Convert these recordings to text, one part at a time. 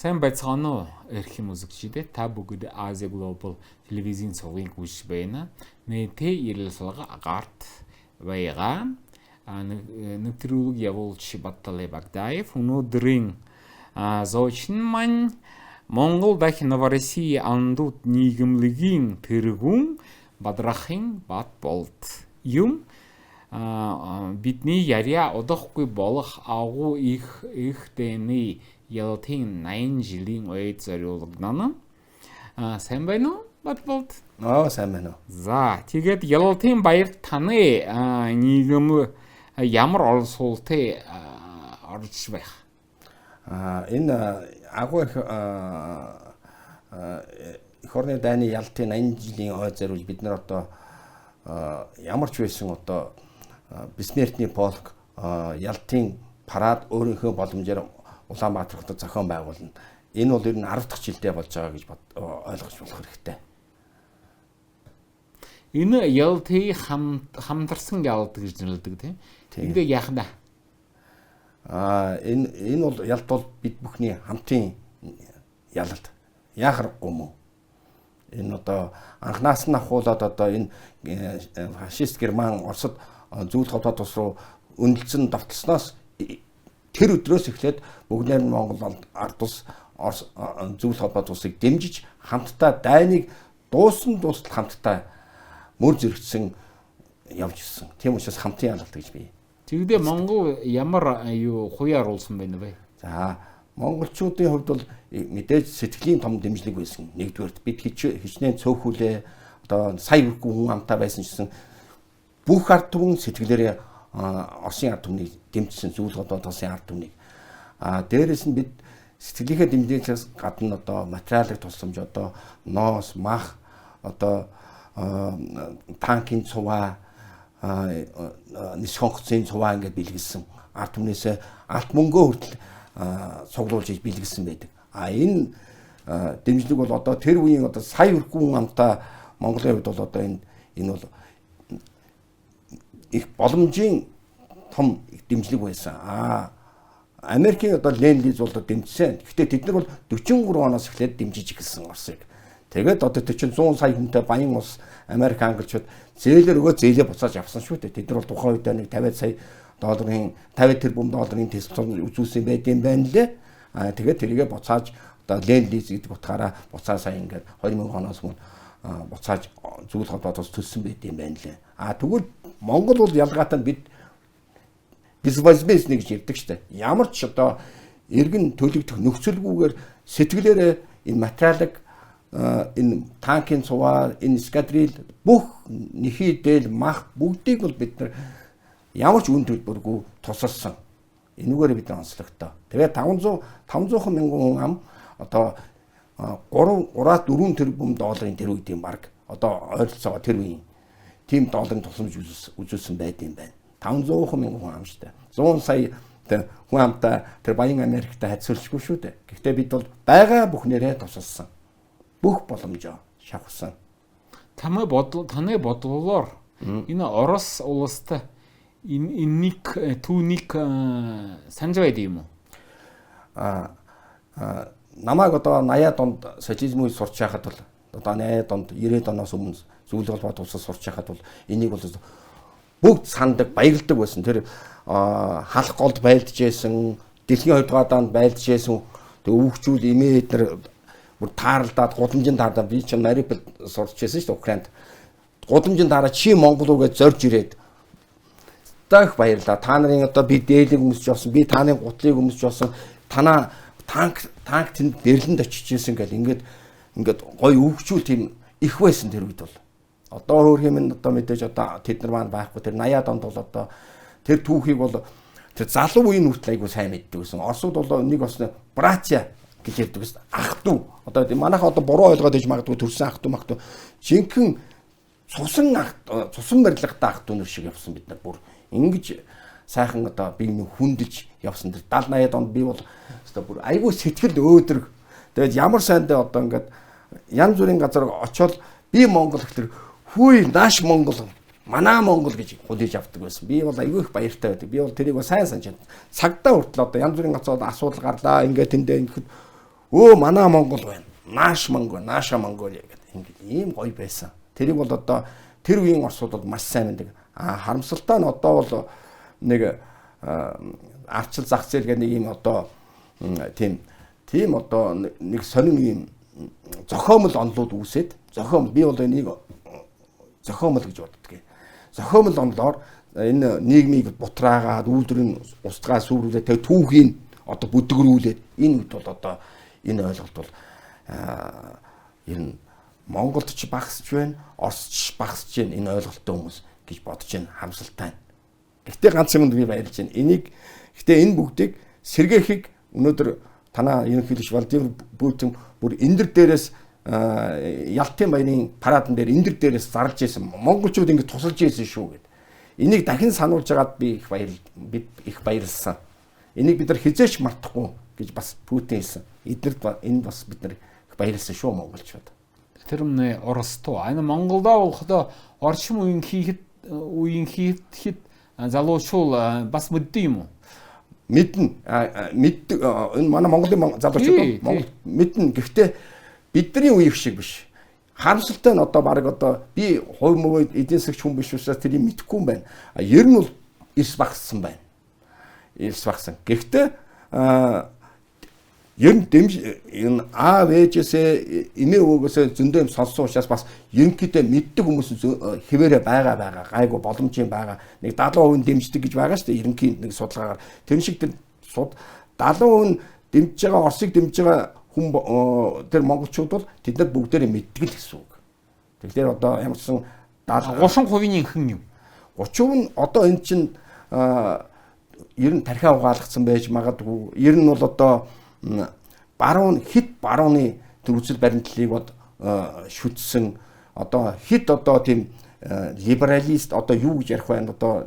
Сайн байцгаана уу, эрхэм үзэгчид ээ. Та бүгд Asia Global телевизийн цугийн гүйж байна. Нийтээ ярилцлага агарт байгаа. Нэвтрүүлэг явуулж Батталай Багдаев. Өнөөдрийн зочин маань Монгол дахь Новороссия андууд нийгэмлэгийн тэргүүн Бадрахын Батболд юм. Бидний яриа удахгүй болох агуу их их дэний ялалтын 80 жилийн үед зориулагдана. Сайн байна уу, Батболд? Аа, сайн байна уу. За, тэгээд ялалтын баярт таны нийгэм ямар оролцуултыг орж байх? Энэ агуу их эх орны дайны ялалтын 80 жилийн ой зориулж бид нар одоо ямар ч байсан одоо Бессмертный полк ялалтын парад өөрийнхөө боломжоор Улаанбаатар хотод зохион байгуулна. Энэ бол ер нь 10 дахь жилдээ болж байгаа гэж ойлгож болох хэрэгтэй. Энэ ялалтыг хамтарсан ялалт гэж нэрлэдэг, тийм. Эндээ яах вэ? Энэ бол ялалт бол бид бүхний хамтын ялалт. Яах аргагүй мөн. Энэ одоо анхнаас нь ахуулаад одоо энэ фашист Герман Оросд зөвлөх холбоот улс руу өнөлдсөн довтлосноос тэр өдрөөс эхлээд бүгдээр нь Монгол ард улс Орос зөвлөх холбоот улсыг дэмжиж хамтдаа дайныг дуусан дуустал хамтдаа мөр зэрэгцсэн явж ирсэн. Тийм учраас хамтын ялалт гэж би. Тэгдээ Монгол ямар юу хуяа оруулсан байна вэ? За, монголчуудын хувьд бол мэдээж сэтгэлийн том дэмжлэг байсан. Нэгдүгээрт бид хичнээн цөөхүүлээ одоо сая хүрхгүй хүн амтаа байсан ч гэсэн бүх ард түмэн сэтгэлээрээ Оросын ард түмнийг дэмжсэн, зөвлөх холбоот улсын ард түмнийг. Дээрээс нь бид сэтгэлийнхээ дэмжлэгээс гадна одоо материалын тусламж, одоо ноос, мах, одоо танкийн цуваа, нисэх онгоцын цуваа ингээд бэлгэлсэн. Ард түмнээс алт мөнгөө хүртэл цуглуулж хийж бэлгэлсэн байдаг. Энэ дэмжлэг бол одоо тэр үеийн одоо сая хүрхгүй хүн амтаа Монголын хувьд бол одоо энэ бол их боломжийн том дэмжлэг байсан. Америкийн одоо Ленд-Лиз бол дэмжсэн. Гэхдээ тэд нар бол 43 оноос эхлээд дэмжиж эхэлсэн Оросыг. Тэгээд одоо тэр чинь 100 сая хүнтэй баян улс Америк англичууд зээлэр өгөө зээлээ буцааж авсан шүү дээ. Тэд нар бол тухайн үед нэг 50 сая долларын 50 тэрбум долларын төсөл үзүүлсэн байд юм байна лээ. Тэгээд тэрийгэ буцааж одоо Ленд-Лиз гэдэг утгаараа буцаа сая ингээд 2000 оноос өмнө буцааж зөвлөх холбоот улс төлсөн байд юм байна лээ. Тэгвэл Монгол бол ялгаатай нь бид безвозмездный гэж ярьдаг штэ. Ямар ч одоо эргэн төлөгдөх нөхцөлгүйгээр сэтгэлээрээ энэ материалыг, энэ танкийн цуваа, энэ эскадрил, бүх нэхий дээл мах бүгдийг бол бид нар ямар ч үн төлбөргүй тусалсан. Энүүгээр бид нар онцлогтой. Тэгээд 500 мянган хүн ам одоо 3 3-аас 4 тэрбум долларын тэр үед юм баг одоо ойролцоогоо тэр үеийн тийм долларын тусламж үзүүлсэн байд юм байна. 500 мянган хүн ам штэ. 100 сая хүн амтай тэр баян Америктай харьцуулшгүй шүү дээ. Гэхдээ бид бол байгаа бүхнээрээ тусалсан. Бүх боломжоо шавхсан. Таны бодлоор энэ Орос улстай энэнийг түүнийг санаж байд юм уу? Намайг одоо 80-аад онд социализмын үед сурч байхад бол одоо 80-аад онд 90-ад оноос өмнө зөвлөх холбоот улсад сурч байхад бол энийг бол бүгд сандаг, баярлдаг байсан. Тэр халах голд байлдж байсан, дэлхийн 2 дугаар даанд байлдж байсан. Тэг өвгчүүл эмээ эднэр бүр тааралдаад гудамжинд тааралдаад би чинь Мариуполь сурч байсан шүү дээ, Украинд. Гудамжинд таараа чи Монгол уу гэж зорж ирээд таах баярлаа. Та нарын одоо би дээлийг өмсөж явсан, би та нарын гутлыг өмсөж явсан. Танаа танк тэнд Берлинд очиж исэн гэл ингээд гой өвгчүүл тийм их байсан тэр үед бол. Одоо өөр юм одоо мэдээж одоо тэд нар маань байхгүй. Тэр 80-аад онд бол одоо тэр түүхийг бол тэр залуу үеийн хүртэл айгуу сайн мэддэг байсан. Оросууд бол нэг бас братья гэж ярьдаг байсан. Ах トゥ одоо манайха одоо буруу ойлгоод иж магадгүй төрсэн ах トゥ мах トゥ жинхэнэ цусан ах цусан барилгатай ах トゥ нар шиг явсан бид нар бүр ингэж сайхан одоо биений хүндэж явсан. Тэр 70 80-аад онд би бол өстой бүр айгүй сэтгэл өөдрөг. Тэгээд ямар сайндаа одоо ингээд янз бүрийн газар очиод би Монгол гэхэлэр хүй нааш Монгол манай Монгол гэж хүлээж авдаг байсан. Би бол айгүй их баяртай байдаг. Би бол тэрийг бол сайн санаж байна. Цагдаа хүртэл одоо янз бүрийн газар асуудал гарлаа. Ингээд тэндээ ингээд Өө манай Монгол байна. Нааш Монгол, нааша Монголиа гэдэг ингээд ийм гоё байсан. Тэрийг бол одоо тэр үеийн Оросууд бол маш сайн мэддэг. А харамсалтай нь одоо бол нэг арчил зах зээл гэх нэг ийм одоо тийм одоо нэг сонин ийм зохиомл онлууд үүсээд зохиомл би бол энийг зохиомл гэж боддог. Зохиомл онлоор энэ нийгмийг бутраагаад үйлдвэрийн устгаа сүрүүлээд тэгээ түүхийн одоо бүдгэрүүлээд энэ үед бол одоо энэ ойлголт бол ер нь Монголд ч багасч байна, Оросч ч багасч байна энэ ойлголттой хүмүүс гэж бодож байна, харамсалтай. Гэхдээ ганц юмд би баярлж байна. Энийг гэхдээ энэ бүгдийг сэргээхийг өнөөдөр танаа ерөнхийлөгч Владимир Путин бүр эндэр дээрээс Ялтын баярын парадан дээр эндэр дээрээс зарлж исэн. Монголчууд ингэ тусалж исэн шүү гэд. Энийг дахин сануулж байгаад би их баярлсан. Энийг бид нар хизээч мартахгүй гэж бас Путин хэлсэн. Эднэрт энэ бас бид нар их баярлсан шүү монголчууд. Тэр өмнө Оросдоо. Энэ Монголдоо болоход орчин үеийн хийхэд үеийн хийхэд залуучууд бас мэддэг юм уу? Мэднэ. Мэддэг. Энэ манай Монголын залуучууд Монгол мэднэ. Гэхдээ бидний үеих шиг биш. Харамсалтай нь одоо баг одоо би хувь мөвөө эдийн засагч хүн биш учраас тэрийг мэдэхгүй юм байна. Ер нь бол эрс багассан байна. Эрс багассан. Гэхдээ ер нь дэмж энэ аав ээжээсээ эмээ өвөөгөөсөө зөндөө юм сонссон учраас бас ерөнхийдөө мэддэг хүмүүс хэвээрээ байгаа гайгүй боломжийн байгаа. Нэг 70% дэмждэг гэж байгаа шүү дээ ерөнхий нэг судалгаагаар. Тэр шиг тэр 70% дэмжиж байгаа Оросыг дэмжиж байгаа хүн тэр монголчууд бол тэд нар бүгдээрээ мэддэг л гэсэн үг. Тэгэхээр одоо ямар ч сан 30% хэн юм? 30% нь одоо энэ чинь ер нь тархиа угаалгацсан байж магадгүй. Ер нь бол одоо баруун хит барууны тэр үзэл баримтлалыг бод шүтсэн одоо хит одоо тийм либералист одоо юу гэж ярих вэ? Одоо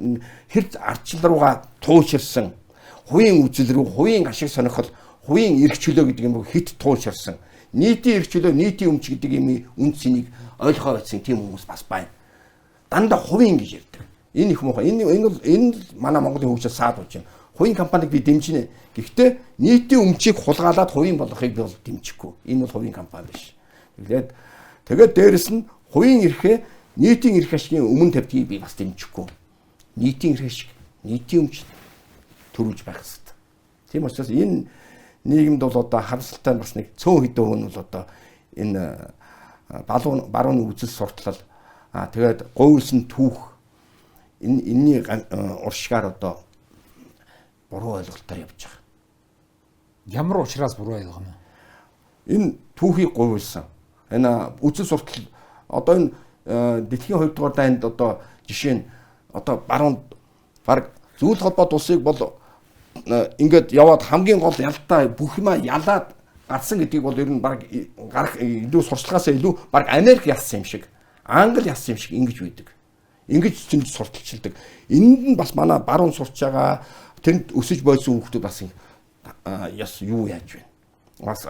хэр арчлал руугаа тууширсан хувийн үзэл рүү, хувийн ашиг сонирхол, хувийн эрх чөлөө гэдэг юм хит тууширсан. Нийтийн эрх чөлөө, нийтийн өмч гэдэг юм үн цэнийг ойлгоо байсан тийм хүмүүс бас байна. Дандаа хувийн гэж ярьдаг. Энэ их муухай. Энэ бол энэ манай Монголын хөгжил саад болж байна. Хувийн компаниг би дэмжинэ. Гэхдээ нийтийн өмчийг хулгайлаад хувийн болгохыг би бол дэмжихгүй. Энэ бол хувийн компани биш. Тэгээд дээрэс нь хувийн эрхээ нийтийн эрх ашигын өмнө тавьдгийг би бас дэмжихгүй. Нийтийн эрх ашиг, нийтийн өмч төрүүлж байх хэрэгтэй. Тийм учраас энэ нийгэмд бол одоо харамсалтай бас нэг цөөн хэдэн хүн бол одоо энэ барууны үзэл суртлал тэгээд говьлсон түүх энэний уршгаар одоо буруу ойлголтоор явж байгаа. Ямар учраас буруу ойлгоно? Энэ түүхийг говьлсон. Энэ үзэл суртал одоо энэ дэлхийн 2 дугаар дайнд одоо жишээ нь одоо баруун баг зүйл холбоот улсыг бол ингээд яваад хамгийн гол ялтаа бүх юма ялаад гарсан гэдгийг бол ер нь баг гарах илүү сурчлагаасаа илүү баг Америк ялсан юм шиг, Англи ялсан юм шиг ингэж үйдэг. Ингэж зөнд сурталчилдаг. Энд нь бас манай баруун сурч байгаа тэнд өсөж бойсон хүүхдүүд бас яс юу яаж вэ? Бас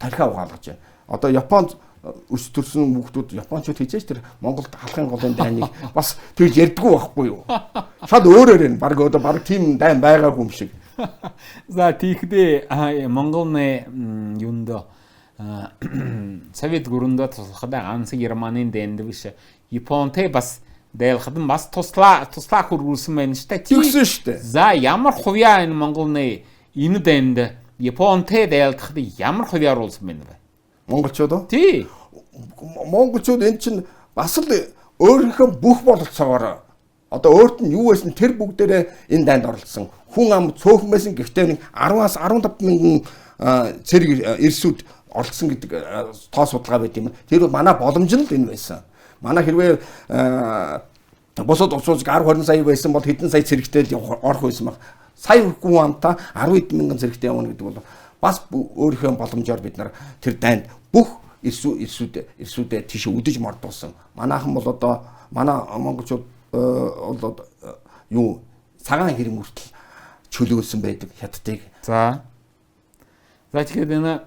тархиа угаалгаж байна. Одоо Японд өс төрсөн хүүхдүүд японочууд хийжээч тэр Монголд халахын голын дайныг бас тэгж ярьдгүү байхгүй юу? Шал өөрөөр нь баг одоо баг тийм дайн байгаагүй юм шиг. За тийхдээ Монголны юунд Совет гүрэндээ туслахад ганц Германийн дайнд биш Японтэй бас дайлахад нь бас туслаа хөрвүүлсэн байна шүү дээ. Тэгсэн шүү дээ. За ямар хувьяа энэ Монголны энэ дайнд Японтэй дайлахад ямар хувьяа оруулсан байна вэ? Монголчууд уу? Тий. Монголчууд энэ чинь бас л өөрийнхөө бүх бололцоогоор одоо өөрт нь юу байсан тэр бүгдээрээ энэ дайнд оролцсон. Хүн ам цөөхөн байсан гэхдээ нэг 10-аас 15 мянган цэрэг эрсүүд оролцсон гэдэг тоо судалгаа байт юм. Тэр бол манай боломж нь л энэ байсан. Манай хэрвээ бусад улсууд 10 20 сая байсан бол хэдэн сая цэрэгтэй л орох байсан баг. Сая хүн амтаа 10 мянган цэрэгтэй явна гэдэг бол бас өөрийнхөө боломжоор бид нар тэр дайнд бүх эрсүүдээ тийш үдэж мордуулсан. Манайхан бол одоо манай монголчууд бол юу цагаан хэрэм хүртэл чөлөөлсөн байдаг хятадыг. За. За тэгэхээр энэ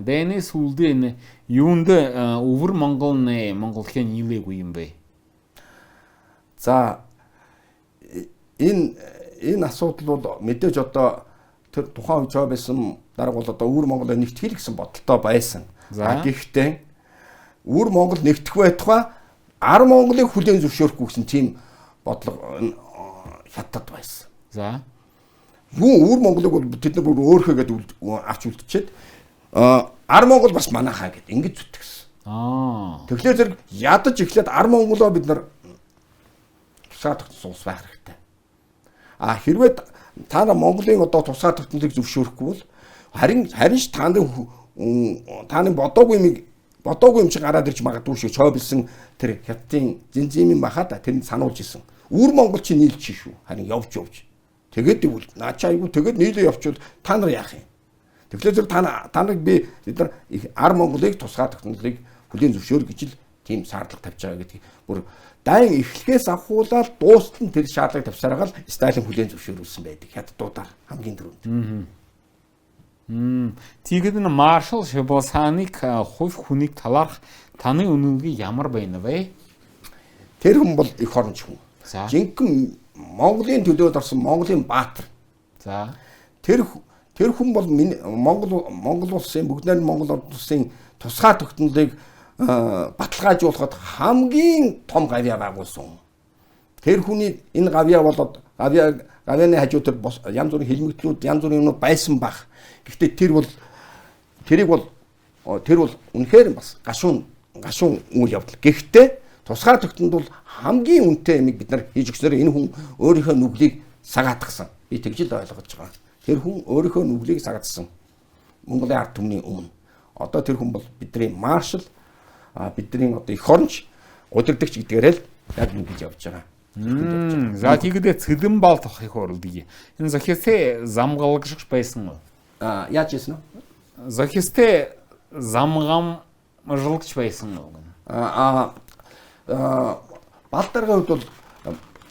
дайны сүүлдээ энэ юунд өвөр Монголны монголхийн нийлээгүй юм бэ? За энэ асуудал бол мэдээж одоо тэр тухайн үед байсан дарга бол одоо өвөр Монголыг нэгтгэх гэсэн бодолтой байсан. Гэхдээ өвөр Монгол нэгтгэх байтугай ар Монголыг хүлээн зөвшөөрөхгүй гэсэн тийм бодлого хятад байсан. За. Юу өвөр Монголыг бол тэд нар бүр өөрхөө гэдээ авч үлдчихэд ар Монгол бас манайхаа гэд ингэж зүтгэсэн. Тэгэхээр зэрэг ядаж эхлээд ар Монголоо бид нар тусгаар тогтсон улс байх хэрэгтэй. А хэрвээ та нар Монголын одоо тусгаар тогтнолыг зөвшөөрөхгүй бол харин ч та нарын бодоогүй юм чи гараад ирж магадгүй шиг чойблсон тэр хятадын зинзимийн бахад тэрэнд сануулж исэн. Өвөр Монгол чи нийлж шүү. Харин явж. Тэгээд тэгвэл наа чи айгүй тэгээд нийлээ явчвал та нар яах юм? Тэгэхээр зэрэг та нарыг бид нар ар Монголыг тусгаар тогтнолыг хүлээн зөвшөөр гэж л тийм шаардлага тавьж байгаа гэдгийг бүр дайн эхлэхээс авхуулаад дуустал нь тэр шаардлага тавьсараа л Сталин хүлээн зөвшөөрүүлсэн байдаг хятадуудаар хамгийн түрүүнд. Тэгээд энэ маршал Шибалсаныг хувь хүнийг талаарх таны үнэлгээ ямар байна вэ? Тэр хүн бол их оронч хүн. Жинхэнэ Монголын төлөөд орсон Монголын баатар. За. Тэр хүн бол Монгол улсын бүгд найрамдах Монгол улсын тусгаар тогтнолыг баталгаажуулахад хамгийн том гавьяа байгуулсан. Тэр хүний энэ гавьяа болоод гавьяаны хажуу тэр янз бүрийн хилмигдлүүд, янз бүрийн юмнууд байсан байх. Гэхдээ тэр бол үнэхээр бас гашуун үйл явдал. Гэхдээ тусгаар тогтнонд бол хамгийн үнэтэй юмыг бид нар хийж өгснөөр энэ хүн өөрийнхөө нүглийг сагаатгсан. Би тэгж л ойлгож байгаа. Тэр хүн өөрийнхөө нүглийг сагаатсан. Монголын ард түмний өмнө. Одоо тэр хүн бол бидний маршал, бидний одоо эх оронч, удирдагч гэдгээрээ л яг ингэж явж байгаа. За тэгээд Цэдэн бал тохих уралдгийг. Энэ зохистэй замгалагч байсан уу? Яаж ийсэн үү? Зохистэй замгамжилгч байсан уу? Бал даргын хувьд бол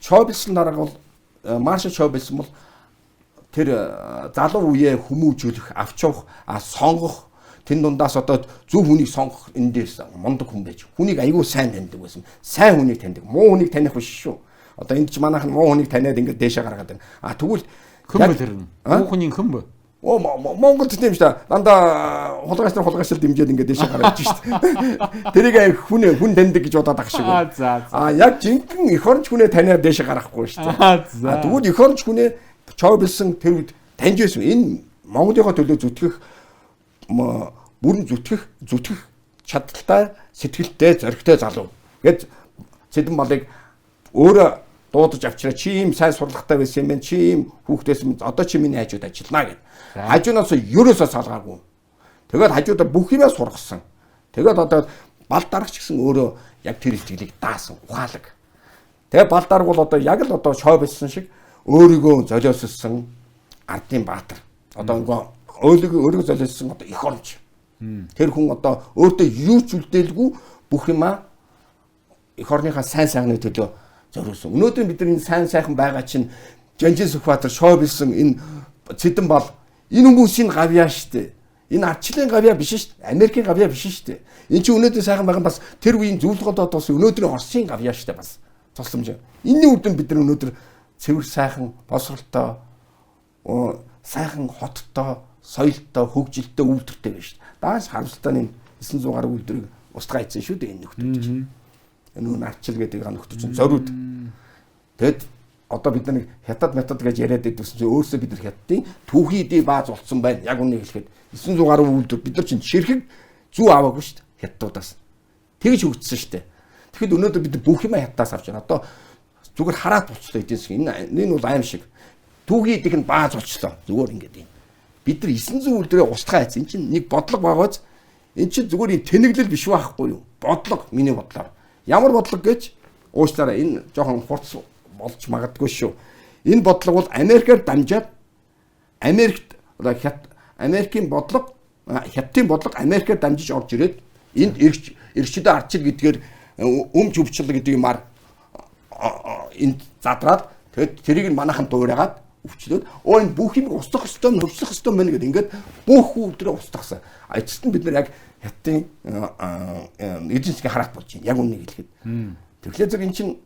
Чойблсон дарга бол маршал Чойблсон бол тэр залуу үеэ хүмүүжүүлэх, авч явах, сонгох, тэн дундаас одоо зөв хүнийг сонгох энэ дээрс мундаг хүн байж. Хүнийг айгүй сайн таньдаг байсан. Сайн хүнийг таньдаг. Муу хүнийг таних биш шүү. Одоо энд ч манайхан муу хүнийг таниад ингээд дээшээ гаргаад байна. А тэгвэл хэмбэ тэр нь. Муу хүний хэмбэ. Монголд тийм шүү дээ. Дандаа хулгайч нар хулгайчл дэмжиж ингээд дээшээ гараад ирж шүү дээ. Тэрийг хүн таньдаг гэж бодоод ах шиг. За. Яг жинхэнэ эх оронч хүнээ таниад дээшээ гаргахгүй шүү дээ. Тэгвэл эх оронч хүнээ Чойблсон тэр үед таньж байсан. Энэ Монголынхоо төлөө зүтгэх бүрэн зүтгэх чадaltaй, сэтгэлтэй, зоригтой залуу гэд Цэдэн балыг өөрөө дуудаж авчираа. Чи ийм сайн сурлагатай байсан юм байна. Чи ийм хүүхдээс одоо чи миний хажууд ажиллана гэд. Хажуунаас ерөөсөө салгаагүй. Тэгээд хажуудаа бүх юмаа сургасан. Тэгээд одоо бал дарагч гэсэн өөрөө яг тэр итгэлийг даасан, ухаалаг. Тэгээд бал дарга бол одоо яг л одоо Чойблсон шиг өөрийгөө золиослсон ардын баатар. Одоо ингээ өөрийгөө золиослсон одоо эх оронч. Тэр хүн одоо өөртөө юу ч үлдээлгүй бүх юмаа эх орныхаа сайн сайхны төлөө зориулсан. Өнөөдөр бид нар энэ сайн сайхан байгаа чинь Жанжин Сүхбаатар, Шойблсон, энэ Цэдэн бал энэ хүмүүсийн гавьяа штэ. Энэ ардчлалын гавьяа биш штэ. Америкийн гавьяа биш штэ. Энэ чинь өнөөдөр сайхан байгаа бас тэр үеийн зөвлөгөөд болсон өнөөдрийн Оросын гавьяа штэ бас. Тусламж. Энэний үр дүн бид нар өнөөдөр цэвэр сайхан босролтой, сайхан хоттой, соёлтой, хөгжилтэй, үйлдвэртэй байна штэ. Дааш харамсалтай нь 900 гаруй үйлдвэрийг устгаа ийцэн шүү дээ энэ нөхдүүд чинь. Энэ арчил гэдэг нөхдүүд чинь зориуд. Тэгэд одоо бид нэг хятад метод гэж яриад байдсан чинь өөрсдөө бид нар хятадын түүхий эдийн бааз болцсон байна. Яг үнэ хэлэхэд 900 гаруй үйлдвэр бид нар чинь ширхэг зүү аваагүй шүү дээ хятадуудаас. Тэгж хөгжсөн шүү дээ. Тэгэхэд өнөөдөр бид бүх юм хятадаас авч байна. Одоо зүгээр хараат болчлоо эдийн засгийн. Энэ бол аим шиг. Түүхий эдийнх нь бааз болчлоо. Зүгээр ингээд юм. Бид нар 900 үйлдвэрээ устгаа ийцэн. Энэ чинь нэг бодлого байгаач энэ чинь зүгээр юм тэнэглэл биш байхгүй юу? Бодлого миний бодлоор. Ямар бодлого гэж уучлаарай энэ жоохон хурц болж магадгүй шүү. Энэ бодлого бол Америкаар дамжаад Америкт одоо Америкийн бодлого, Хятадын бодлого Америкаар дамжиж орж ирээд энд эрчүүдээ арчил гэдгээр өмч өвчлөл гэдэг юмар энд задраад тэгэд тэрийг нь манайхан дуурайгаад өвчлөөд энэ бүх юм устгах ёстой, хөвчлөх ёстой мэн гэдэг ингээд бүх үйлдвэрээ устгасан. Эцэст нь бид нар яг Хятадын эдийн засгийн хараат болж байна. Яг үннийг хэлэхэд. Тэгэхээр зэрэг эн чинь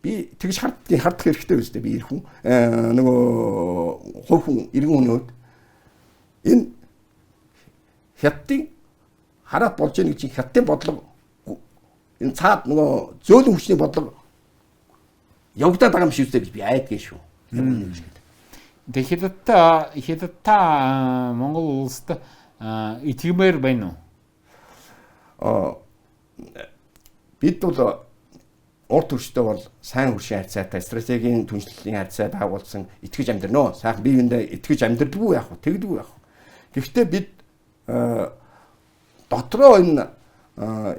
би тэгж хардах хэрэгтэй биз дээ. Би эр хүн нөгөө хувь хүн иргэн хүний хувьд энэ Хятадын хараат болж ийн гэж хятадын бодлого энэ цаад нөгөө зөөлөн хүчний бодлого явагдаад байгаа юм шиг үстэй гэж би айдгийн шүү. Тэгээ хятадтай Монгол улсад итгэмээр байна уу? Бид бол урт хөрштэй бол сайн хөршийн харьцаатай стратегийн түншлэлийн харьцаа байгуулсан итгэж амьдрнө. Сайхан бие биендээ итгэж амьдрдаггүй яах вэ? Тэгдэггүй яах вэ? Гэхдээ бид дотроо энэ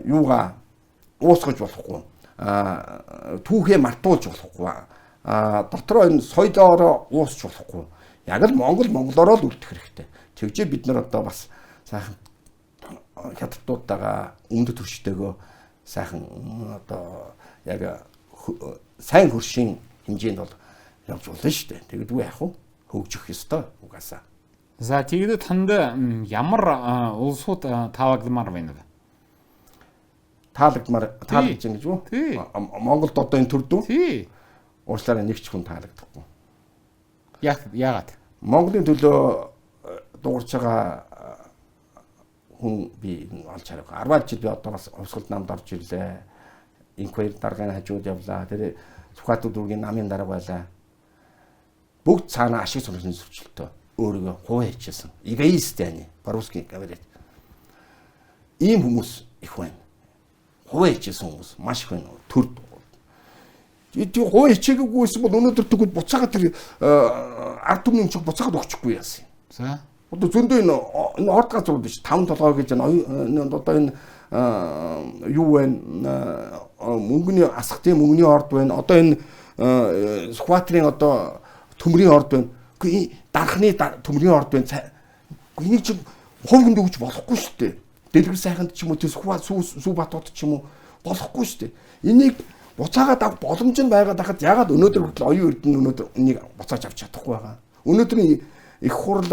юугаа уусгаж болохгүй. Түүхээ мартуулж болохгүй. Дотроо энэ соёлоороо уусч болохгүй. Яг л Монгол монголороо л үлдэх хэрэгтэй. Тэгжээ бид нар одоо бас сайхан хятадуудтайгаа өмнөд төрштэйгөө сайхан одоо яг сайн хөршийн хэмжээнд бол явж болно шүү дээ. Тэгдэггүй яах вэ? Хөгжих ёстой угаасаа. За тэгэд танд ямар улсууд таалагдмаар байна вэ? Таалагдмаар таалагдж байна гэж үү? Монголд одоо энэ төрдөө? Тий. Уучлаарай, нэг ч хүн таалагдахгүй. Яагаад? Монголын төлөө дуурч байгаа хүн би олж хараагүй. 10 жил би одоо бас хувьсгалт намд орж ирлээ. Инквайр даргын хажууд явлаа. Тэр Сүхбаатар дүүргийн намын дарга байлаа. Бүгд цаана ашиг сонирхлын зөрчилтөө өөрийгөө хуваа хичээсэн. Эгоист яаны. По-русски говорят. Ийм хүмүүс их байна. Хуваа хичээсэн хүмүүс маш их байна. Төрд. Тийм хуваа хичээгүйсэн бол өнөөдөр тэгвэл буцаагаад тэр ард түмний өмчөг буцаагаад өгчихгүй яасан юм. За. Одоо зөндөө энэ орд газрууд биш 5 толгой гэж энэ одоо энэ юу вэ, мөнгөний асгатын мөнгөний орд байна. Одоо энэ Сүхбаатарын одоо төмрийн орд байна. Үгүй дархны төмрийн орд байна. Үгүй энийг чинь хувь хүнд өгч болохгүй шүү дээ. Дэлгэр сайханд ч юм уу, Сүхбаат сүү батууд ч юм уу болохгүй шүү дээ. Энийг буцаагаад авах боломж нь байгаад байхад ягаад өнөөдөр хүртэл оюун эрдэнэ өнөөдөр энийг буцааж авч чадахгүй байгаа. Өнөөдрийн их хурл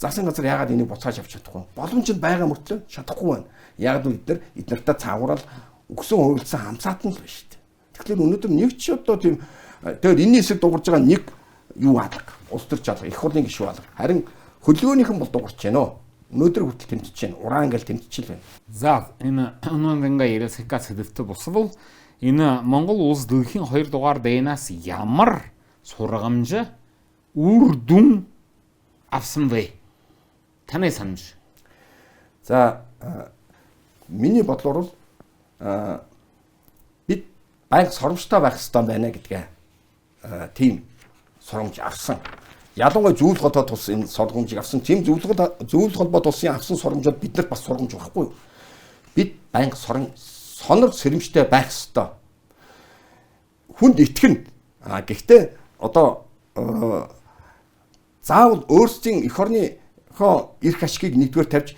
засын газар ягаад энийг буцааж авч чадахгүй? Боломж нь байгаа мөртлөө чадахгүй байна. Яг л бид нар эднэртээ цаагаарал өгсөн хувилдсан хамсаатан л байна шүү дээ. Тэгэхээр өнөөдөр нэг ч одоо тийм тэгэхээр энэний эсрэг дуурж байгаа нэг юу алга, улс төрч алга, их хурлын гишүүн алга. Харин хөдөлгөөнийхэн бол дуурч байна уу? Өнөөдөр хүртэл тэмцэж байна. Уран ингээл тэмцэж л байна. За энэ өнөөдрийн ярилцлага сэдвтэй босвол энэ Монгол улс дэлхийн 2 дугаар дайнаас ямар сургамж үр дүн авсан вэ? Таны санаж. За миний бодлоор бол бид байнга соромжтой байх ёстой байна гэдгээ тийм сурамж авсан. Ялангуяа зүйл холбоо тус энэ сургамжийг авсан. Тийм зүйл холбоо тусын авсан сурамжууд биднэрт бас сурамж байхгүй юу? Бид байнга сонор сэрэмжтэй байх ёстой. Хүнд итгэнэ. А гэхдээ одоо заавал өөрсдийн эх орныхоо эрх ашгийг нэгдүгээр тавьж,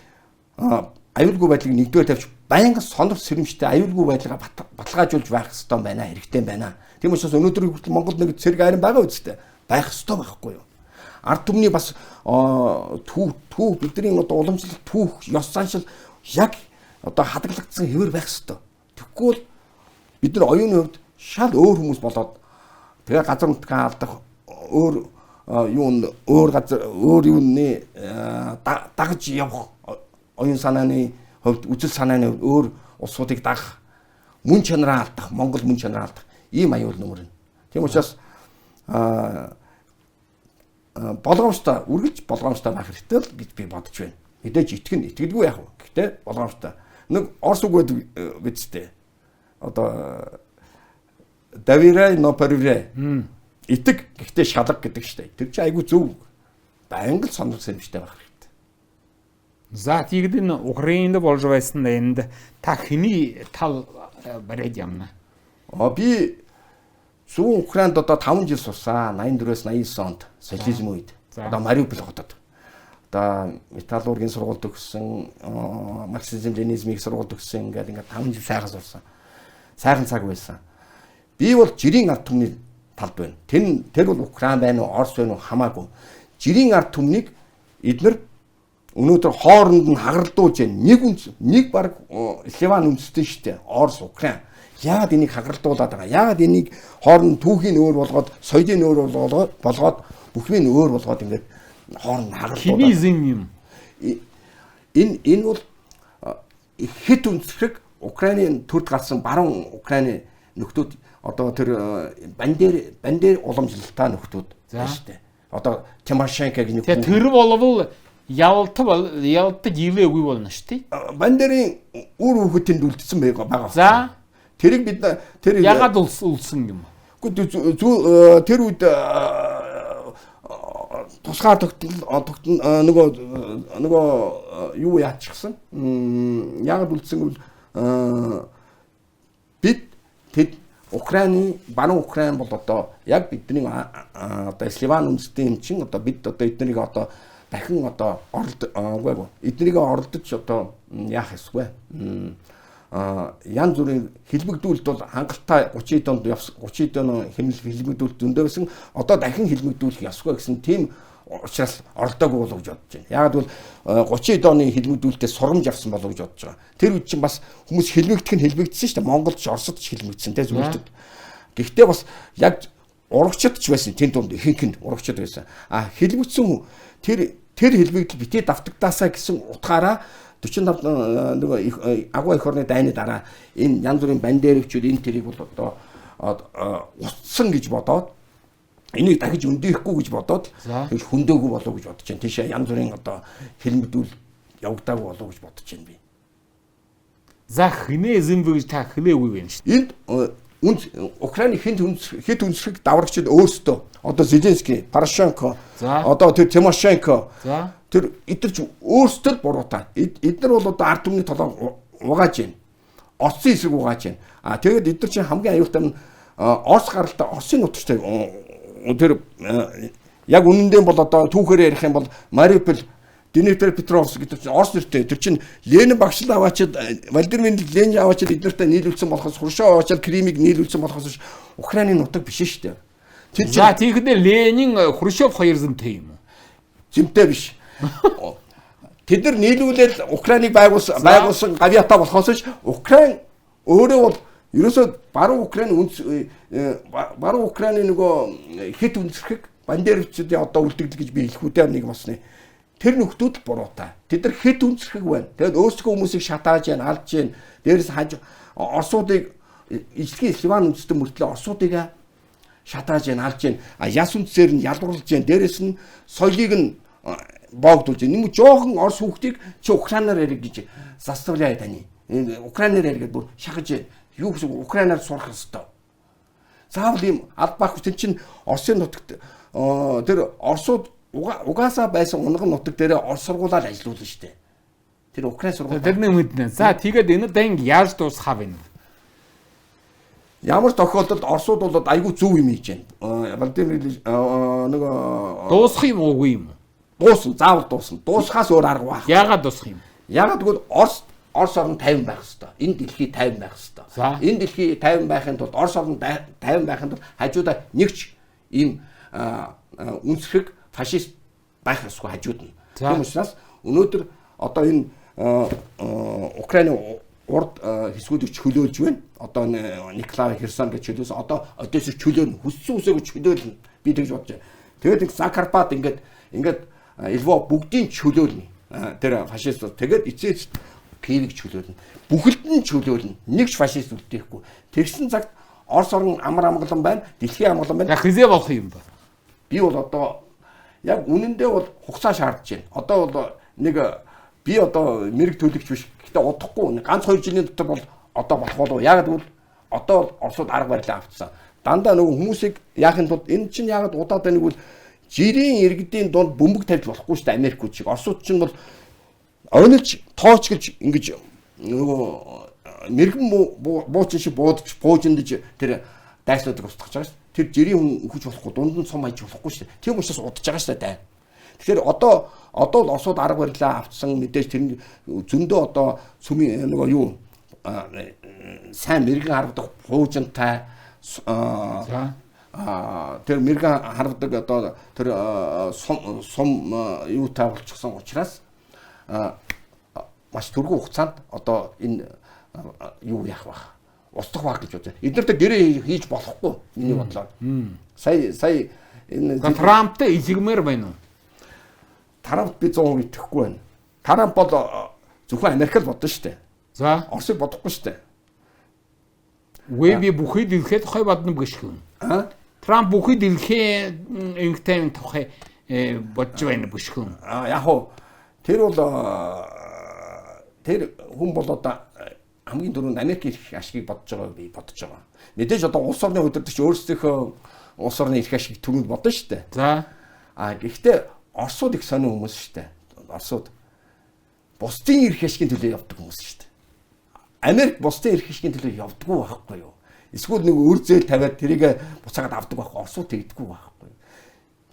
аюулгүй байдлыг нэгдүгээр тавьж, байнга сонор сэрэмжтэй аюулгүй байдлаа баталгаажуулж байх ёстой байна, хэрэгтэй байна. Тийм учраас өнөөдөр хүртэл Монголд нэг цэрэг айран байгаа үстэй байх ёстой байхгүй юу? Ард түмний бас түүх бидний одоо уламжлалт түүх ёс заншил яг одоо хадгалагдсан хэвээр байх ёстой. Тэгэхгүй бол бид нар оюуны хувьд шал өөр хүмүүс болоод тэгээ газар нутгаа алдах, өөр юу өөр газар өөр юуны дагаж явах оюун санааны хувьд, үзэл санааны хувьд өөр улсуудыг дагах, мөн чанараа алдах, Монгол мөн чанараа алдах ийм аюул нөмөрнө. Тийм учраас болгоомжтой, үргэлж болгоомжтой байх хэрэгтэй л гэж би бодож байна. Мэдээж итгэн, итгэлгүй яах вэ? Гэхдээ болгоомжтой. Нэг орс үг байдаг бидтэй. Одоо доверяй, но проверяй. Итэг, гэхдээ шалга гэдэг штэ. Тэр чинь айгүй зөв. Байнга л сонор сэрэмжтэй байх хэрэгтэй. За тэгэд энэ Украинд болж байсан энд та хэний тал бариад ямна? Би зүүн Украинд одоо 5 жил сурсан. 84-өөс 89 онд социализм үед. Одоо Мариуполь хотод. Одоо металлургийн сургуульд төгссөн, марксизм, ленинизмийн сургуульд төгссөн, ингээд 5 жил сайхан сурсан. Сайхан цаг байсан. Би бол жирийн ард түмний талд байна. Тэр бол Украин байна уу, Орос байна уу хамаагүй. Жирийн ард түмнийг эднэр өнөөдөр хооронд нь хагаралдуулж байна. Нэг үнс, нэг баг Ливан үндэстэн шүү дээ. Орос, Украин. Яагаад энийг хагаралдуулаад байгаа? Яагаад энийг хооронд түүхийн өөр болгоод, соёлын өөр болгоод, бүхнийг өөр болгоод ингээд хооронд хагаралдуулаад. Хиний зэм юм. Энэ бол хэд үндэслэг Украины төрд гарсан баруун Украины нөхдүүд одоо тэр Бандер уламжлалтай нөхдүүд байна шүү дээ. Одоо Тимошенко гэх нэг тэр болвол ялтаж илээгүй болно шүү дээ. Бандерын үр хүүхэд тэнд үлдсэн байгаа. За тэрийг бид тэр ягаад үлдсэн юм? Үгүй тэр үед тусгаар тогтнол нөгөө юу яачихсан? Ягаад үлдсэн гэвэл бид тэд Украины баруун Украин бол одоо яг бидний одоо Сливан үндэстэн юм чинь одоо бид одоо эднийг одоо дахин одоо оролд эднийг оролдож одоо яах ёсгүй. Янз бүрийн хэлбэгдүүлэлт бол хангалттай 30 донд 30 дон хэлбэгдүүлэлт зөндөө байсан. Одоо дахин хэлбэгдүүлэх ёсгүй гэсэн тийм учраас оролдоогүй болов гэж бодож байна. Яг бол 30 дооны хэлбэгдүүлэлтээс сурамж авсан болов гэж бодож байгаа. Тэр үед чинь бас хүмүүс хэлбэгдэх нь хэлбэгдсэн шүү дээ. Монголд ч Оросд ч хэлбэгдсэн те зүйлүүд. Гэхдээ бас яг урагчд ч байсан. Тэн дунд ихэнх нь урагчд байсан. А хэлбэгдсэн тэр хэлбэгдэл битээ давтагдаасаа гэсэн утгаараа 45 нөгөө агуу эх орны дайны дараа энэ янз бүрийн бандеровчууд энэ тэрийг бол одоо устсан гэж бодоод энийг дахиж өндөөхгүй гэж бодоод тэгж хөндөөгүй болов гэж бодож байна. Тийшээ янз бүрийн одоо хэлмэгдүүл явагдаагүй болов гэж бодож байна би. За хинээ зэмбэ гэж та хэлээгүй байна шүү дээ. Энд Украины хэд үндэслэг даврагчид өөрсдөө одоо Зеленский, Порошенко, одоо тэр Тимошенко тэр эдгээр ч өөрсдөө л буруутай. Эдгээр бол одоо ард түмний толгой угааж байна. Оросын эсрэг угааж байна. А тэгээд эдгээр чинь хамгийн аюултай нь Орос гаралтай Оросын нутагтай тэр яг үнэндээ бол одоо түүхээр ярих юм бол Мариуполь, Днепропетровск гэдэг чинь Орос нэртэй. Тэр чинь Ленин багш л аваачид, Владимир Ленин аваачид эднэртэй нийлүүлсэн болохоос, Хрущев аваачид Кримыг нийлүүлсэн болохоос Украины нутаг биш шүү дээ. Тэр чинь за тэгэхдээ Ленин, Хрущев хоёр зэмтэй юм уу? Зэмтэй биш. Тэд нар нийлүүлээд Украиныг байгуулсан гавьяатай болохоос ш Украин өөрөө бол ерөөсөө баруун Украин баруун Украины нөгөө хэд үндэслэх бандеровчдын одоо үлдэгдэл гэж би хэлэх үедээ нэг басны. Тэр нөхдүүд л буруутай. Тэд нар хэд үндэслэх байна. Тэгээд өөрсдөө хүмүүсийг шатааж яана, алж яана. Дээрээс хаж Оросуудыг ижлэгийн Сливан үндэстэн мөртлөө Оросуудыг шатааж яана, алж яана. А яс үндсээр нь ялгуурлаж яана. Дээрээс нь соёлыг нь боогдуулж яана. Нэг жоохон Орос хүүхдийг чи Украинаар яриг гэж заставляя таны. Украинаар яриг бүр шахаж юу гэсэн Украинаар сурах ёстой. Заавал ийм албаах хүн чинь Оросын нутагт тэр Оросууд угаасаа байсан унган нутаг дээрээ Орос сургуулаар ажиллуулна шүү дээ. Тэр Украин сургууль. Тэр нэг мэднэ. За тэгээд энэ данг яаж дуусгах вэ? Ямар тохиолдолд Оросууд бол айгүй зөв юм хийж байна. Владимир нөгөө дуусах юм уугүй юм уу? Дуусна, заавал дуусна. Дуусахаас өөр арга байх. Яагаад дуусах юм? Яагаад гэвэл Орос орн 50 байх хэвээр. Энэ дэлхий 50 байх хэвээр. Энэ дэлхий 50 байхын тулд Орос орн 50 байхын тулд хажуудаа нэгч ийм үнсрэг фашист байх ёсгүй хажууд нь. Тийм учраас өнөөдөр одоо энэ Украины урд хэсгүүдийг чөлөөлж байна. Одоо Николай Херсон гэж чөлөөсөн. Одоо Одессыг чөлөөнө, хүссэн үсээгүй чөлөөлнө. Би тэгж бодож байна. Тэгээд нэг Закарпат ингээд Львов бүгдийг чөлөөлнө. Тэр фашист. Тэгээд эцээ Киевийг чөлөөлнө. Бүхэлд нь чөлөөлнө. Нэг ч фашист үлдээхгүй. Тэгсэн цагт Орос орн амар амгалан байна, дэлхийн амгалан байна. Хизээ болох юм ба. Би бол одоо яг үнэндээ бол хугацаа шаардж байна. Одоо бол нэг би одоо мэрэг төлөгч биш. Гэхдээ удахгүй ганц 2 жилийн дотор бол одоо болох болов. Яг гэвэл одоо бол Оросууд арга барилаа авцсан. Дандаа нөгөө хүмүүсийг яахын тулд энэ чинь яагаад удаад байна гэвэл жирийн иргэдийн дунд бөмбөг тавьж болохгүй шүү дээ Америкууд шиг. Оросууд чинь бол ойлж тооч гэж ингэж нөгөө мэрэгэн буучин шиг буудаж буужиндж тэр дайснуудыг устгах байгаа шүү. Тэр жирийн хүн өхөж болохгүй, дунд нь сум хайж болохгүй шүү. Тийм учраас удаж байгаа шүү дээ. Тэгэхээр одоо л Оросууд арга барилаа авцсан мэдээж тэр зөндөө одоо сүмийн нөгөө юу сайн мэрэгэн харагдах хуужинтай тэр мэрэгэн харагдаг одоо тэр сум юутай болчихсон учраас маш түргэн хугацаанд одоо энэ юу яах вэ? Устгах байх гэж бодож байна. Эднэртэй гэрээ хийж болохгүй миний бодлоор. Сая энэ Трамптай илгмээр байна уу? Трамп би 100% итгэхгүй байна. Трамп бол зөвхөн Америк л бодно шүү дээ. За. Оросыг бодохгүй шүү дээ. Үгүй би бүхий дэлхийд тухай бодно гэж юм. Аа? Трамп бүхий дэлхийн инх тайван тухай бодож байна бүшгэн. Аа яг хуу тэр бол тэр хүн бол одоо хамгийн түрүүнд Америк эрх ашгийг бодож байгаа би бодож байгаа. Мэдээж одоо улс орны удирдагч өөрсдийнхөө улс орны эрх ашиг түрүүнд бодно шүү дээ. За. А гэхдээ Оросууд их сонин хүмүүс шүү дээ. Оросууд бусдын эрх ашигын төлөө явдаг хүмүүс шүү дээ. Америк бусдын эрх ашигын төлөө явдаггүй байхгүй юу? Эсвэл нэг өр зээл тавиад тэрийг буцаагаад авдаг байхгүй. Оросууд тэгдэггүй байхгүй юу?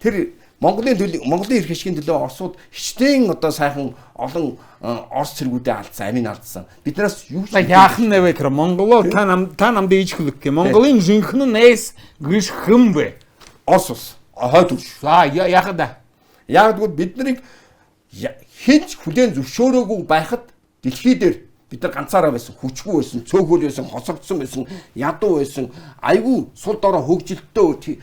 Тэр Монголын төлөө, Монголын эрх ашигын төлөө Оросууд хичнээн одоо сайхан олон Орос цэргүүдээ алдсан, амийг алдсан. Биднээс юу ч яах нь вэ тэр Монголоо та нам та намд ээж хөлөг. Монголын жинхэнэ нэс гэрш хэм вэ? Орос улс хойд үш. За яах да? Яг тэгвэл бид нарыг хинч хүлээн зөвшөөрөөгүй байхад дэлхий дээр бид нар ганцаараа байсан, хүчгүй байсан, цөөхөл байсан, хосогдсон байсан, ядуу байсан, айгүй сул дорой хөгжилтөө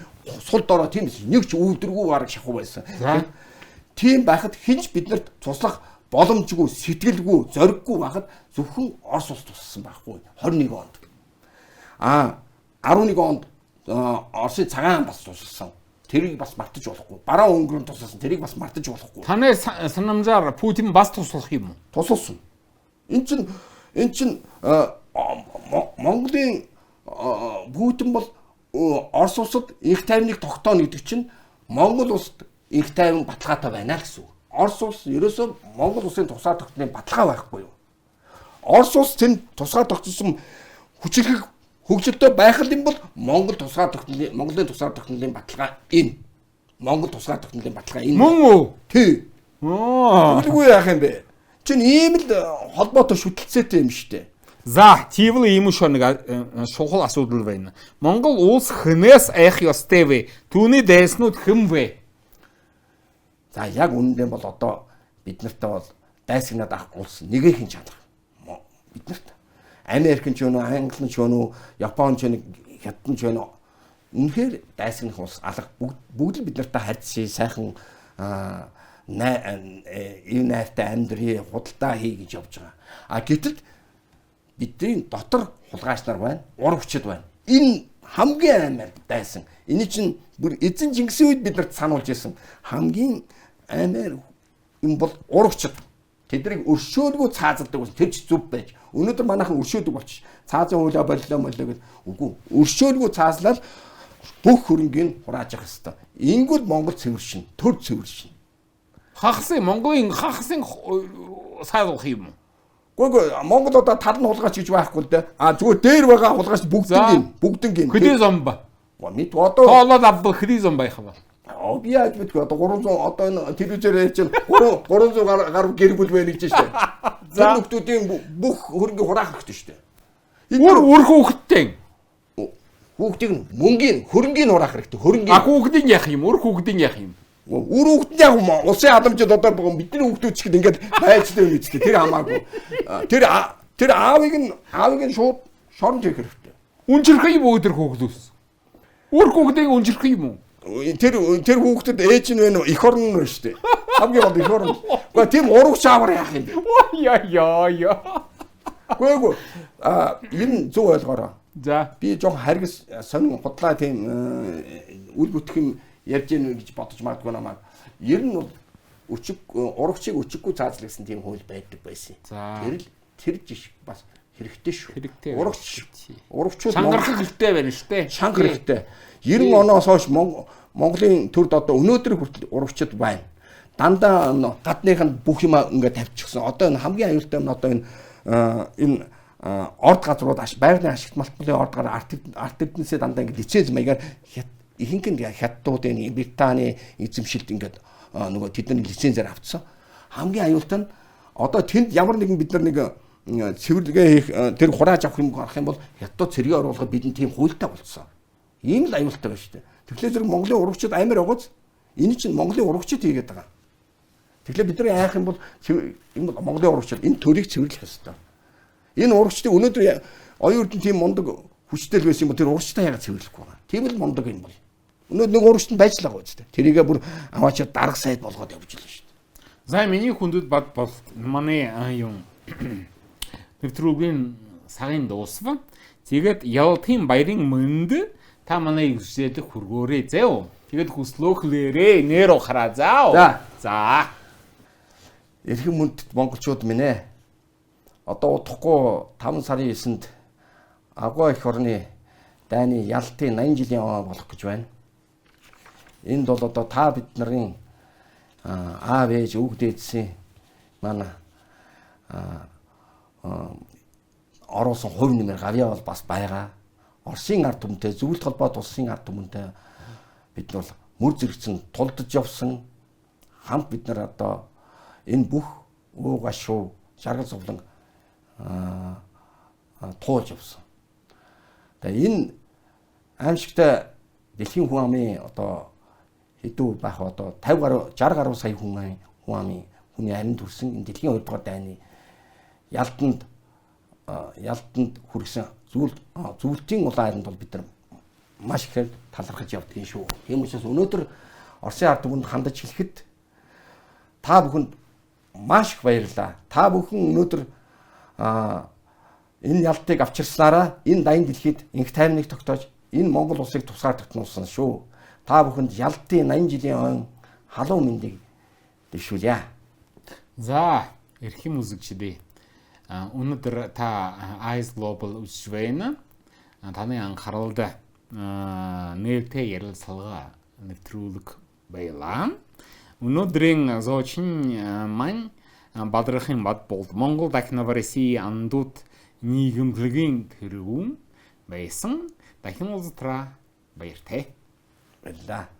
сул дорой тийм нэг ч өвдөргүй бараг шахуу байсан. Тийм байхад хинч биднэрт туслах боломжгүй, сэтгэлгүй, зориггүй байхад зөвхөн Орос улс тусалсан байхгүй 21 онд. А 11 онд Оросын цагаан бас тусалсан. Тэрийг бас мартаж болохгүй. Бараан өнгөрөн тусалсан. Тэрийг бас мартаж болохгүй. Таны санамжаар Путин бас туслах юм уу? Тусалсан. Эн чин Монголын Путин бол Орос улсад инх тайвныг тогтооно гэдэг чинь Монгол улсад инх тайван баталгаатай байна л гэсэн үг. Орос улс ерөөсөө Монгол улсын тусгаар тогтнолын баталгаа байхгүй юу? Орос улс тэнд тусгаар тогтсон хүчирхэг хөгжилтэй байх юм бол Монгол тусгаар тогтнолын Монголын тусгаар тогтнолын баталгаа энэ. Монгол тусгаар тогтнолын баталгаа энэ. Мөн үү? Тий. Оо. Үгүй яах юм бэ? Чин ийм л холбоотой шүтэлцээтэй юм шүү дээ. За, тийвэл ийм шүү нэг шухал асуудал байна. Монгол улс хэнээс айх ёстой вэ? Түүний дайснууд хэн вэ? За, яг үнэндээ бол одоо бид нартай бол дайсагнаад авах улс нэгэхэн чанар. Бид нарт Америк ч юм уу, Англи ч юм уу, Япон ч юм уу, Хятад ч юм уу үнэхээр дайсагнах улс алга бүгд л бид нартай харьцъя, сайхан энэ найртай амьдрий, худалдаа хий гэж явж байгаа. А гэтэл бидний дотор хулгайч нар байна, ур хүчит байна. Энэ хамгийн аймаар дайсан. Энэ чинь бүр эзэн Чингисийн үед бид нарт сануулж ирсэн. Хамгийн аймаар юм бол ур хүчит. Тэднийг өршөөлгүй цаазалдаг байсан. Тэр ч зүв байж. Өнөөдөр манайхан өршөөдөг болчих. Цаазын хуулиа боллоо моллоо гэл. Үгүй. Өршөөлгүй цаазлал бүх хөрөнгийг хурааж явах хэвээр. Ингүүл Монгол цэвэршин, төр цэвэршин. Хагасын Монголын хагасын сайруулах юм уу? Үгүй Монгол одоо тал нь хулгайч гэж байхгүй л дээ. А зүгээр дээр байгаа хулгайч бүгдэн бүгдэн. Хөдөө зомба. Мэд одоо тоолоод авбал хөдөө зом байх ба. Аа би яаж мэдгүй одоо 300 одоо энэ телевизээр ярьж чинь 300 гаруй гэр бүл байна гэж шүү дээ. Тэр нөхдүүдийн бүх хөрөнгө хураах хэрэгтэй шүү дээ. Үр хүүхэдтэй. Хүүхдийг мөнгийн хөрөнгийг хураах хэрэгтэй. Хөрөнгийг. А хүүхдийн яах юм? Үр хүүхдийн яах юм? Үр хүүхд нь яг улсын халамжид одоо бидний хүүхдүүд ч гэд ингээд байцтай юм үстэй. Тэр хамаагүй. Тэр аавыг нь шууд шоронд хийх хэрэгтэй. Үнжирх юм уу өдөр хүүхдүүс? Үр хүүхдийг үнжирх юм уу? Тэр хүүхдэд ээж нь байна, эх орн нь байна шүү дээ. Хамгийн гол эх орн. Гэхдээ тийм урагч аавар яах юм бэ? Яа яа яа. Үгүй а энэ зөв ойлгоорой. За би жоохон харгас сонин худлаа тийм үл бүтэх юм ярьж гэнэ гэж бодож магадгүй намайг. Ер нь бол өчиг урагчийг өчиггүй цаазлагдсан тийм хууль байдаг байсан. Тэр л тэр жишг бас хэрэгтэй шүү. Урагчууд шангарах хэрэгтэй байна шүү дээ. Шанга хэрэгтэй. 90 оноос хойш Монголын төрд одоо өнөөдөр хүртэл урагчид байна. Дандаа гадных нь бүх юм ингээд тавьчихсан. Одоо энэ хамгийн аюултай юм одоо энэ орд газрууд байгалийн ашигт малтмалын орд гар арт эрдэнэсээ дандаа ингээд лиценз маягаар ихэнх нь хятадуудын Британий эзэмшилд ингээд нөгөө тэдний лицензээр авцсан. Хамгийн аюултай нь одоо тэнд ямар нэгэн бид нар нэг цэвэрлэгээ хийх тэр хурааж авах юм гарах юм бол хятадууд цэргээ оруулахад бидний тийм хуультай болцсон. Ийм л аюултай байна шүү дээ. Тэгэхээр зэрэг Монголын урагчид амар явгаз энэ чинь Монголын урагчид хийгээд байгаа. Тэгэхээр бид нар яах юм бол энэ Монголын урагчид энэ төрийг цэвэрлэх ёстой. Энэ урагчдыг өнөөдөр оюун эрдэнэ тийм мундаг хүчтэй л байсан юм бол тэр урагчдаа яагаад цэвэрлэхгүй байгаа. Тийм л мундаг юм бол. Өнөөдөр нэг урагчд нь байж л байгаа үстэй. Тэрийгээ бүр аваачаад дарга сайд болгоод явж л шүү дээ. За, миний хүндэт бат бол манай юм нэвтрүүлгийн сагын дуусва. Тэгээд ялтын баярын мэнд та манай хүсэлтийг хүргөөрэй зөө. Тэгээд хүслөөхлөөрэй нэр ухраа заа. За. За. Эрхэм хүндэт монголчууд минь ээ. Одоо удахгүй 5 сарын 9-нд Агуй эх орны дайны ялтын 80 жилийн он болох гэж байна. Энд бол одоо та бид нарын аав ээж өвөг дээдсийн манай оруулсан хувь нэмэр гавьяа бол бас байгаа. Оросын ард түмэнтэй, зөвлөлт холбоот улсын ард түмэнтэй бид нар бол мөр зэрэгцэн тулдаж явсан. Хамт бид нар одоо энэ бүх уу гашуу жаргал зовлон туулж явсан. Тэгээ энэ аимшигтай дэлхийн хүн амын одоо хэдүү байх одоо 50 гаруй 60 гаруй сая хүн амын хүний аминд хүрсэн энэ дэлхийн 2 дугаар дайны ялтанд хүргэсэн зөвлөлтийн улаан аринд бол бид нар маш ихээр талархаж явдгийн шүү. Тийм учраас өнөөдөр Оросын ард түмэнд хандаж хэлэхэд та бүхэнд маш их баярлалаа. Та бүхэн өнөөдөр энэ ялтыг авчирснараа энэ дайны дэлхийд инх тайвныг тогтоож энэ Монгол улсыг тусгаар тогтнуулсан шүү. Та бүхэнд ялтын 80 жилийн ойн халуун мэндийг дэвшүүлье. За, эрхэм үзэгчдээ. Өнөөдөр та Eyes Global үзэж байна. Таны анхааралд нээлттэй ярилцлага нэвтрүүлэг байлаа. Өнөөдрийн зочин маань Бадрахын бат болд Монгол дахь Новороссии андууд нийгэмлэгийн тэргүүн байсан. Дахин уулзтраа баяртай. Баярлалаа.